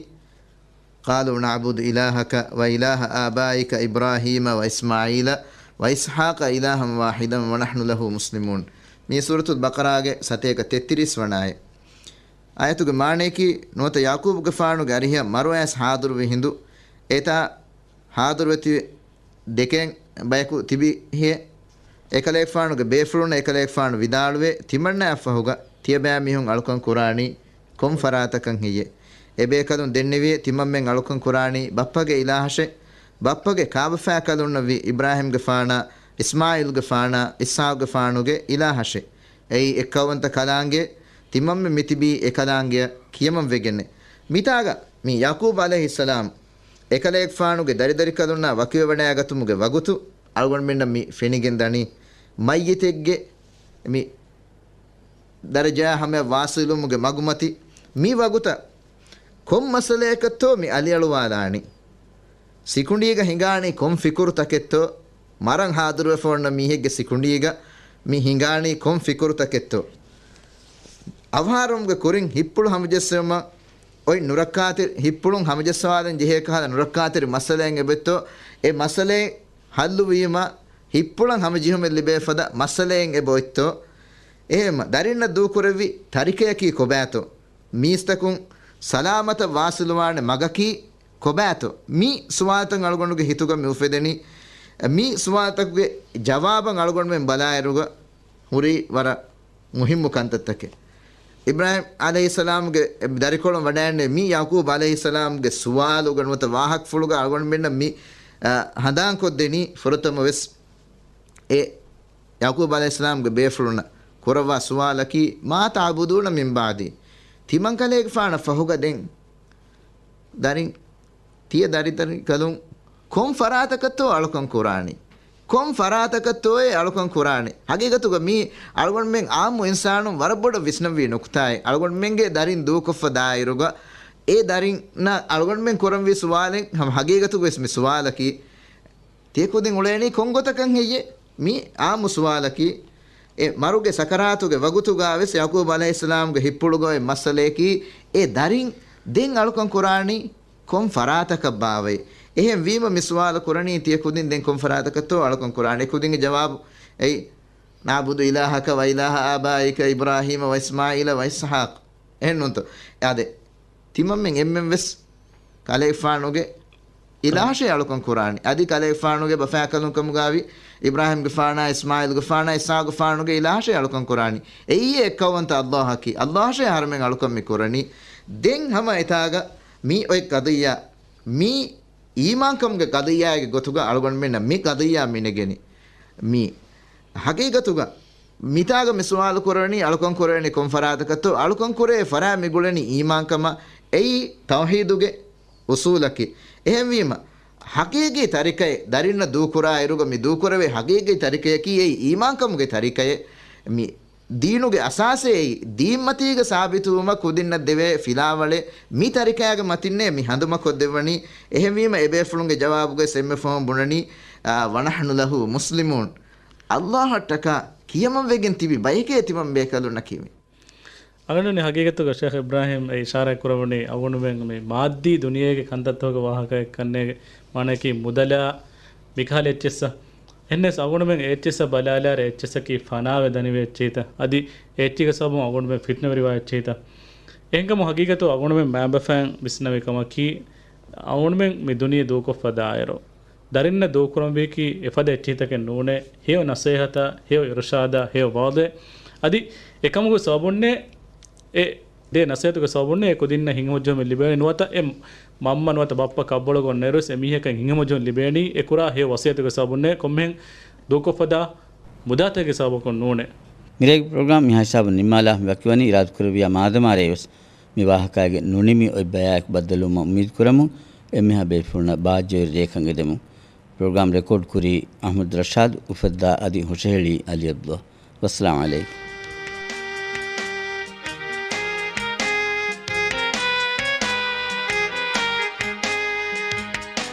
قالوا نعبد إلهك وإله آبائك إبراهيم وإسماعيل وإسحاق إلها واحدا ونحن له مسلمون. މީ ސޫރަތުލް ބަޤަރާގެ ސަތޭކަ ތެއްތިރީސް ވަނަ އާޔަތް. އާޔަތުގެ މާނަޔަކީ، ނުވަތަ ޔަޢުޤޫބުގެފާނުގެ އަރިހަށް މަރުވާޔަސް ޙާޟިރުވި ހިނދު، އެތާ ޙާޟިރުވެތި ދެކެން ބަޔަކު ތިބި ހެއް؟ އެކަލޭގެފާނުގެ ބޭފުޅުން އެކަލޭގެފާނު ވިދާޅުވޭ، ތިމަންނައަށްފަހުގަ ތިޔަބައިމީހުން އަޅުކަން ކުރާނީ ކޮން ފަރާތަކަށް ހެއްޔޭ؟ އެބޭކަލުން ދެންނެވިއޭ، ތިމަންމެން އަޅުކަން ކުރާނީ ބައްޕަގެ އިލާހަށޭ، ބައްޕަގެ ކާބަފައިކަލުންނަށްވި އިބްރާހީމްގެފާނާ، އިސްމާޢީލްގެފާނާ، އިސްޙާޤުގެފާނުގެ އިލާހަށޭ. އެއީ އެއްކައުވަންތަ ކަލާނގެ، ތިމަންމެން މިތިބީ އެ ކަލާނގެއަށް ކިޔަމަންވެގެންނޭ. މިތާގަ މި ޔަޢުޤޫބް ޢަލައިހިއްސަލާމް އެކަލޭގެފާނުގެ ދަރިދަރިކަލުންނާ ވަކިވެވަޑައިގަތުމުގެ ވަގުތު އަޅުގަނޑުމެންނަށް މި ފެނިގެންދަނީ، މައްޔިތެއްގެ މި ދަރަޖާ ހަމަޔަށް ވާސިލުވުމުގެ މަގުމަތި މި ވަގުތަށް ކޮން މައްސަލައަކަށްތޯ މި އަލިއަޅުވާލާނީ؟ ސިކުނޑީގަ ހިނގާނީ ކޮން ފިކުރުތަކެއްތޯ؟ މަރަން ޙާޟިރުވެފަ އޮންނަ މީހެއްގެ ސިކުނޑީގަ މި ހިނގާނީ ކޮން ފިކުރުތަކެއްތޯ؟ އަވަހާރަވުމުގެ ކުރިން ހިތްޕުޅު ހަމަޖެއްސެވުމަށް އޮތް ނުރައްކާތެރި، ހިތްޕުޅުން ހަމަޖައްސަވާލަން ޖެހޭ ކަހަލަ ނުރައްކާތެރި މައްސަލައެއް އެބައޮތްތޯ؟ އެ މައްސަލައެއް ޙައްލުވީމަ ހިތްޕުޅަށް ހަމަޖެހުމެއް ލިބޭ ފަދަ މައްސަލައެއް އެބައޮތްތޯ؟ އެހެންމަ ދަރިންނަށް ދޫކުރެއްވި ތަރިކަޔަކީ ކޮބާތޯ؟ މީސްތަކުން ސަލާމަތަށް ވާސިލުވާނެ މަގަކީ ކޮބާތޯ؟ މި ސުވާލުތައް އަޅުގަނޑުގެ ހިތުގަ މި އުފެދެނީ. މި ސުވާލުތަކުގެ ޖަވާބަށް އަޅުގަނޑުމެން ބަލާއިރުގަ ހުރީ ވަރަށް މުހިއްމު ކަންތައްތަކެއް. އިބްރާހީމް ޢަލައިހިއްސަލާމްގެ ދަރިކޮޅުން ވަޑައިގެންނެވި މި ޔަޢުޤޫބް ޢަލައިހިއްސަލާމްގެ ސުވާލުގަ ނުވަތަ ވާހަކަފުޅުގަ އަޅުގަނޑުމެންނަށް މި، އަ، ހަނދާންކޮށްދެނީ ފުރަތަމަ ވެސް އެ ޔަޢުޤޫބް ޢަލައިހިއްސަލާމްގެ ބޭފުޅުންނަށް ކުރައްވާ ސުވާލަކީ، މާ ތަޢުބުދޫނަ މިން ބަޢްދީ؟ ތިމަން ކަލޭގެފާނަށް ފަހުގަ ދެން ދަރިން، ތިޔަ ދަރިދަރިކަލުން ކޮން ފަރާތަކަށްތޯ އަޅުކަން ކުރާނީ؟ ކޮން ފަރާތަކަށްތޯއޭ އަޅުކަން ކުރާނީ؟ ހަގީގަތުގަ މީ އަޅުގަނޑުމެން ޢާއްމު އިންސާނުން ވަރަށް ބޮޑަށް ވިސްނަންވީ ނުކުތާއެއް. އަޅުގަނޑުމެންގެ ދަރިން ދޫކޮށްފަ ދާއިރުގަ އެ ދަރިންނަށް އަޅުގަނޑުމެން ކުރަންވީ ސުވާލެއް، ހަމަ ހަގީގަތުގަވެސް މި ސުވާލަކީ، ތިޔަ ކުދިން އުޅޭނީ ކޮން ގޮތަކަށް ހެއްޔޭ؟ މި އާއްމު ސުވާލަކީ، އެ މަރުގެ ސަކަރާތުގެ ވަގުތުގަވެސް ޔަޢުޤޫބް ޢަލައިހިއްސަލާމްގެ ހިތްޕުޅުގައި މައްސަލަޔަކީ، އެ ދަރިން ދެން އަޅުކަން ކުރާނީ ކޮން ފަރާތަކަށް ބާވައި؟ އެހެން ވީމަ މި ސުވާލު ކުރަނީ ތިޔަ ކުދިން ދެން ކޮން ފަރާތަކަށްތޯ އަޅުކަން ކުރާނީ؟ ކުދިންގެ ޖަވާބު އެއީ، نعبد إلهك وإله آبائك إبراهيم وإسماعيل وإسحاق. އެހެންނޫންތޯ؟ އާދެ، ތިމަންމެން އެންމެން ވެސް ކަލޭގެފާނުގެ އިލާހަށޭ އަޅުކަން ކުރާނީ. އަދި ކަލޭގެފާނުގެ ބަފާކަލުން ކަމުގާވި އިބްރާހީމްގެފާނާ، އިސްމާޢީލްގެފާނާ، އިސްޙާޤުގެފާނުގެ އިލާހަށޭ އަޅުކަން ކުރާނީ. އެއީ އެއްކައުވަންތަ ﷲ އަކީ. ﷲ އަށޭ އަހަރުމެން އަޅުކަން މި ކުރަނީ. ދެން ހަމަ އެތާގަ މި އޮތް ޤަޟިއްޔާ، މި އީމާންކަމުގެ ޤަޟިއްޔާގެ ގޮތުގަ އަޅުގަނޑުމެންނަށް މި ޤަޟިއްޔާ މި ނެގެނީ. މި ޙަޤީޤަތުގަ މިތާގަ މި ސުވާލު ކުރަނީ، އަޅުކަން ކުރެވެނީ ކޮން ފަރާތަކަށްތޯ؟ އަޅުކަން ކުރޭ ފަރާތް މި ގުޅެނީ އީމާންކަމަށް. އެއީ ތައުޙީދުގެ އުޞޫލަކީ. އެހެންވީމަ، ޙަޤީޤީ ތަރިކައެއް ދަރިންނަށް ދޫކުރާ އިރުގަ މި ދޫކުރެވޭ ޙަޤީޤީ ތަރިކަޔަކީ އެއީ އީމާންކަމުގެ ތަރިކައެއް. މި ދީނުގެ އަސާސެއް އެއީ، ދީންމަތީގަ ސާބިތުވުމަށް ކުދިންނަށް ދެވޭ ފިލާވަޅެއް. މި ތަރިކައިގެ މަތިންނޭ މި ހަނދުމަކޮށްދެއްވަނީ. އެހެންވީމަ، އެބޭފުޅުންގެ ޖަވާބުގައި އެންމެ ފަހުން ބުނަނީ، އާ، ونحن له مسلمون. ﷲ އަށްޓަކާ ކިޔަމަންވެގެން ތިބި ބަޔެކޭ ތިމަން ބޭކަލުންނަކީ މި. އަޅުގަނޑު ހަގީގަތުގަ ޝޭޚް އިބްރާހީމް އެ އިޝާރާތް ކުރައްވަނީ އަޅުގަނޑުމެން މި މާއްދީ ދުނިޔޭގެ ކަންތައްތަކުގެ ވާހަކައެއްކަންނޭގެ މާނައަކީ މުދަލާ މިކަހަލަ އެއްޗިއްސަށް. އެހެންނަމަވެސް އަޅުގަނޑުމެން އެ އެއްޗިއްސަށް ބަލާލާއިރު އެއްޗިއްސަކީ ފަނާވެ ދަނިވި އެއްޗެހިތަ؟ އަދި އެ އެއްޗީގެ ސަބަބުން އަޅުގަނޑުމެން ފިތްނަވެރިވާ އެއްޗެހިތަ؟ އެހެންކަމުން ހަގީގަތު އަޅުގަނޑުމެން މާބަފައިން ވިސްނަވި ކަމަކީ، އަޅުގަނޑުމެން މި ދުނިޔެ ދޫކޮށްފަ ދާއިރު، ދަރިންނަށް ދޫކުރަންވީކީ އެފަދަ އެއްޗިހިތަކެއް ނޫނޭ. ހެޔޮ ނަސޭހަތާ، ހެޔޮ އިރުޝާދާ، ހެޔޮ ވަޢުޡެއް. އަދި އެކަމުގެ ސަބަބުންނޭ އެ ދޭ ނަސޭހަތުގެ ސަބަބުންނޭ އެ ކުދިންނަށް ހިތްހަމަޖެހުމެއް ލިބޭނީ. ނުވަތަ އެ މަންމަ ނުވަތަ ބައްޕަ ކަށްވަޅުގަ އޮންނައިރުވެސް އެ މީހަކަށް ހިތްހަމަޖެހުމެއް ލިބޭނީ އެ ކުރާ ހެޔޮ ވަޞިއްޔަތުގެ ސަބަބުންނޭ. ކޮންމެހެން ދޫކޮށްފަ ދާ މުދާތަކެއްގެ ސަބަބަކުން ނޫނޭ. މިރޭގެ ޕްރޮގްރާމް މިހާ ހިސާބުން ނިންމާލާ، ވަކިވަނީ އިރާދަކުރެއްވިޔާ މާދަމާ ރޭވެސް މި ވާހަކައިގެ ނުނިމި އޮތް ބަޔާއެކު ބައްދަލުވުމަށް އުއްމީދު ކުރަމުން، އެންމެހާ ބޭފުޅުންނަށް ބާއްޖަވެރި ރެއެއް ކަން އެދެމުން. ޕްރޮގްރާމް ރެކޯޑް ކުރީ އަޙްމަދު ރަޝާދު، އުފައްދާ އަދި ހުށަހެޅީ އަލީ ޢަބްދުﷲ. ވައްސަލާމް ޢަލައިކުމް.